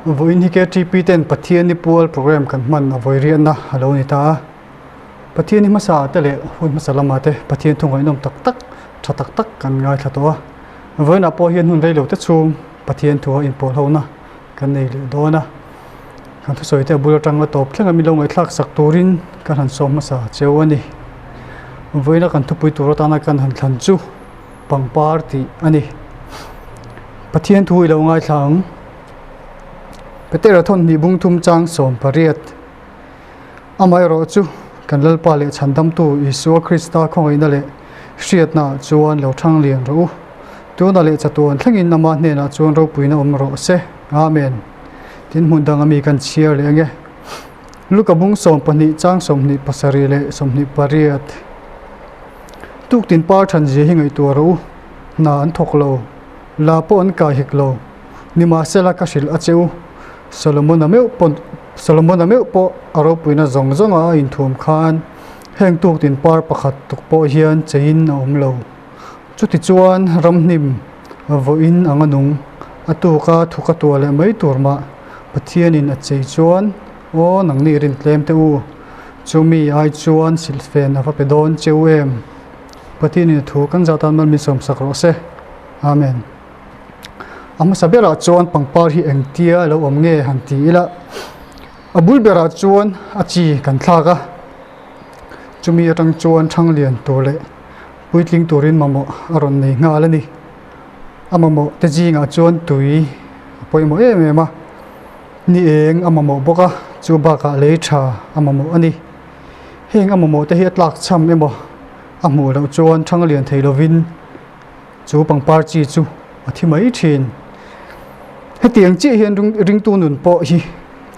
Vawiin hi KTP ten Pathianni pual program kan hman a vawi riahna a lo ni ta a. Pathianni hmasa te leh hun hmasa lamah te Pathian thu ngaihnawm tak tak, tha tak tak kan ngaithla tawh a. Vawiinah pawh hian hun reilo te chhung Pathian thu a inpawl hona kan nei leh dawn a. Kan thusawi te a bul atanga tawp thleng a min lo ngaihthlak sak turin kan han sawm hmasa cheu a ni. Vawiina kan thupui tur atana kan han thlan chu pangpar tih a ni. Pathian thu i lo ngaithla ang. Petera thawnhnih bung thum chang 18. Amaherawh chu kan Lalpa leh Chhandamtu Isua Krista khawngaihna leh hriatnaah chuan lo thang lian rawh u. Tuna leh chatuan thlengin ama hnenah chuan ropuina awm rawh se. Amen. Tin hmun dang ami kan chhiar leh ange. Luka bung 12 chang 27 leh 28. Tuktin par than zia hi ngaihtuah rawh u. Hna an thawk lo. La pawh an kai hek lo. Nimahsela ka hrilh a che u. Solomon-a meuh pawh Solomon-a meuh pawh a ropuina zawng zawnga a inthuam khan heng tuktin par pakhat tuk pawh hian cheiin a awm lo. Chutichuan ramhnim vawiin anga nung a tuka thuk a tuah leh mai tur mah Pathianin a chei chuan aw nangni rin tlem teh u, chumi ai chuan silhfen a va pe dawn che u em? Pathianin a thu kan zah tan mal min sawmsak rawh se. Amen. A hmasa berah chuan pangpar hi engtia lo awm nge han ti ila a bul berah chuan a chi kan thlak a chumi atang chuan thang lian tur leh puitling turin mamawh a rawn nei nghal a ni a mamawh te zingah chuan tui a pawimawh em em a ni eng a mamawh bawk a chu bakah lei tha a mamawh a ni heng a mamawh te hi a tlak cham emaw a hmuh loh chuan thang lian thei lovin. Chu pangpar chi chu a thi mai thin. Hetiang chiah hian ringtu nun pawh hi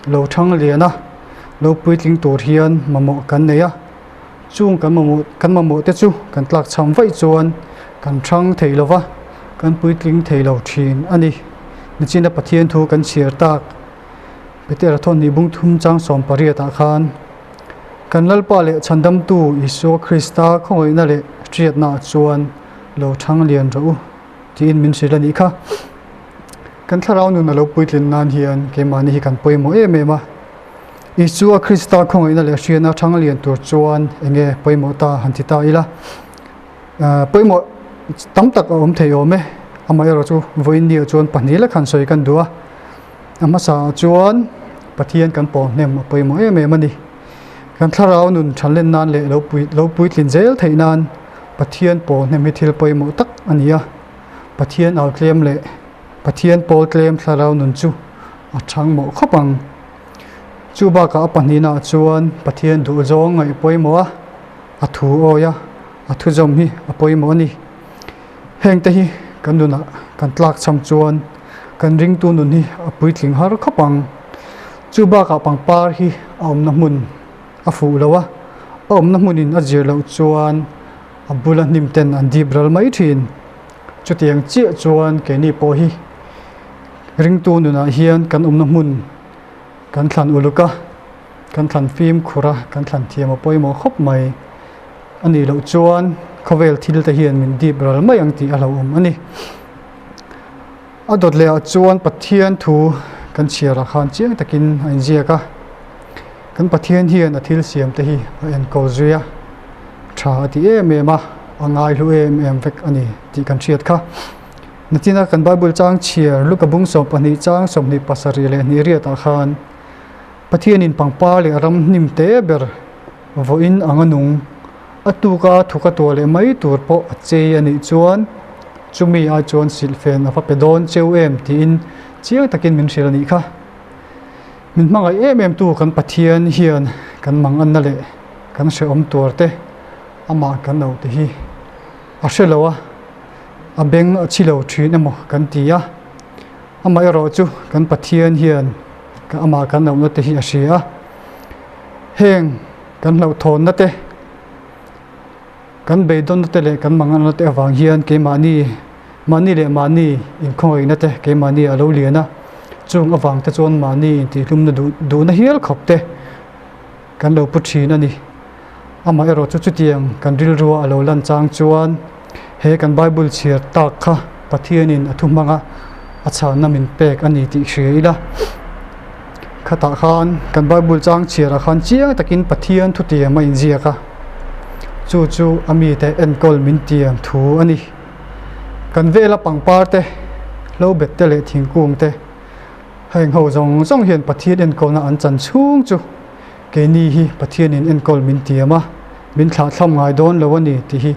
lo thang lian a, lo puitling tur hian mamawh kan nei a. Chung kan mamawh kan mamawh te chu kan tlak cham vaih chuan kan thang thei lo va, kan puitling thei lo thin a ni. Nichina Pathian thu kan chhiar tak Petera thawnhnih bung thum chang 18 ah khan kan Lalpa leh Chhandamtu Isua Krista khawngaihna leh hriatnaah chuan lo thang lian rawh u tiin min hrilh a nih kha. Kan thlarau nun a lo puitlin nan hian keimahni hi kan pawimawh em em a. Isua Krista khawngaihna leh hriatna thang lian tur chuan eng nge pawimawh ta han ti ta ila. Pawimawh tam tak a awm thei awm e. Amaherawh chu vawiin ni ah chuan pahnih lek han sawi kan duh a. A hmasa ah chuan Pathian kan pawl hnem a pawimawh em em a ni. Kan thlarau nun thanlen nan leh lo pui lo puitlin zel theih nan Pathian pawl hnem hi thil pawimawh tak a ni a. Pathian au tlem leh Pathian pawl tlem thlarau nun chu a chhang mawh khawp ang. Chu bakah a pahnihnaah chuan Pathian duhzawng ngaih pawimawh a, a thu awi a, a thuzawm hi a pawimawh a ni. Heng te hi kan nunah kan tlak cham chuan kan ringtu nun hi a puitling har khawp ang. Chu bakah pangpar hi a awmna hmun a fuh lo a, a awmna hmunin a zir loh chuan a bula hnim ten an dip ral mai thin. Chutiang chiah chuan keini pawh hi ringtu nunah hian kan awmna hmun kan thlan uluk a, kan thlan fimkhur a, kan thlan thiam a pawimawh khawp mai. A nih loh chuan khawvel thil te hian min dip ral mai ang tih a hlauhawm a ni. A dawt leh ah chuan Pathian thu kan chhiar ah khan chiang takin a inziak a. Kan Pathian hian a thil siam te hi a enkawl zui a, tha a ti em em a, a ngaihlu em em vek a ni tih kan hriat kha. Natina kan Bible chang chhiar Luka bung 12 chang 27 leh hnih riat ah khan Pathianin pangpar leh ram hnim te ber vawiin anga nung a tuka thuka tuah leh mai tur pawh a chei a nih chuan chumi ai chuan silhfen a va pe dawn cheu em tiin chiang takin min hrilh a nih kha. Min hmangaih em em tu kan Pathian hian kan manganna leh kan hrehawm tuar te amah kan lo te hi a hre lo a, a beng a chhi lo thin emaw kan ti a. Amaherawh chu kan Pathian hian amah kan lohna te hi a hria a. Heng kan hlauhthawnna te, kan beidawnna te leh kan manganna te avang hian keimahni, mahni leh mahni inkhawngaihna te keimahni a lo lian a, chung avang te chuan mahni intihhlumna duh duhna hial khawp te kan lo pu thin a ni. Amaherawh chu chutiang kan rilrua a lo lan chang chuan he kan Bible chhiar tak kha Pathianin a thu hmanga a chhanna min pek a ni tih hria ila. Khatah khan kan Bible chang chhiarah khan chiang takin Pathian thutiam a inziak a, chu chu a mite enkawl min tiam thu a ni. Kan vela pangpar te, hlobet te leh thingkung te, heng ho zawng zawng hian Pathian enkawlna an chan chhung chu keini hi Pathianin enkawl min tiam a, min thlahthlam ngai dawn lo a ni tih hi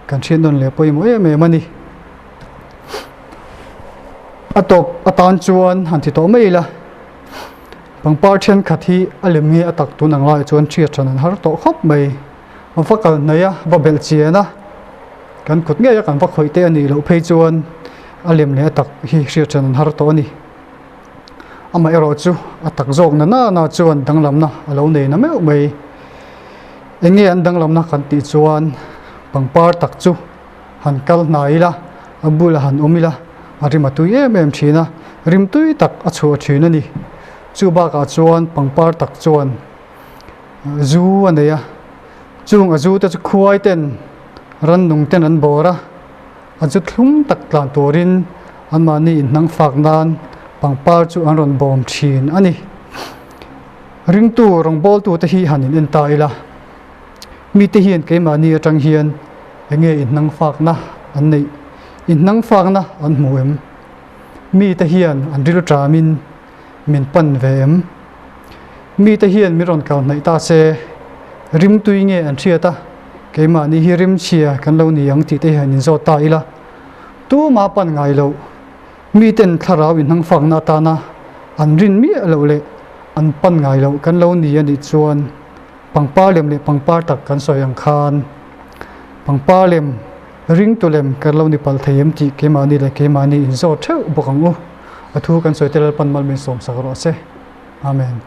kan hriat nawn leh pawimawh em em a ni. A tawp atan chuan han ti tawh mai ila, pangpar thenkhat hi a lem nge a tak tun ang laiah chuan hriat hran an har tawh khawp mai. A va kal hnaih a, va belh chian a, kan kut ngei a kan va khawih te a nih loh phei chuan a lem leh a tak hi hriat hran an har tawh a ni. Amaherawh chu a tak zawk na nana chuan danglamna a lo nei na meuh mai. Eng nge an danglamna kan tih chuan pangpar tak chu han kal hnai ila, a bulah han awm ila, a rim a tui em em thin a, rim tui tak a chhuah thin a ni. Chu bakah chuan pangpar tak chuan zu a nei a, chung a zu te chu khuai ten rannung ten an bawr a, a zu thlum tak tlan turin anmahni inhnang fak nan pangpar chu an rawn bawm thin a ni. Ringtu rawngbawltute hi han in en ta ila. Mite hian keimahni atang hian enge inhnang fakna an neih? Inhnang fakna an hmu em? Mite hian an ril ṭamin min pan ve em? Mite hian min rawn kal hnaih ta se, rimtui nge an hriat a, keimahni hi rimchhia kan lo ni ang tih te hian inzawt ta ila. Tuma pan ngai loh, miten thlarau inhnang fakna atana an rin miah loh leh an pan ngai loh kan lo ni a nih chuan, Pangpar lem leh pangpar tak kan sawi ang khan pangpar lem ringtu lem kan lo ni palh thei em tih keimahni leh keimahni inzawt theuh bawk ang u. A thu kan sawi te Lalpan mal min sawmsak rawh se. Amen.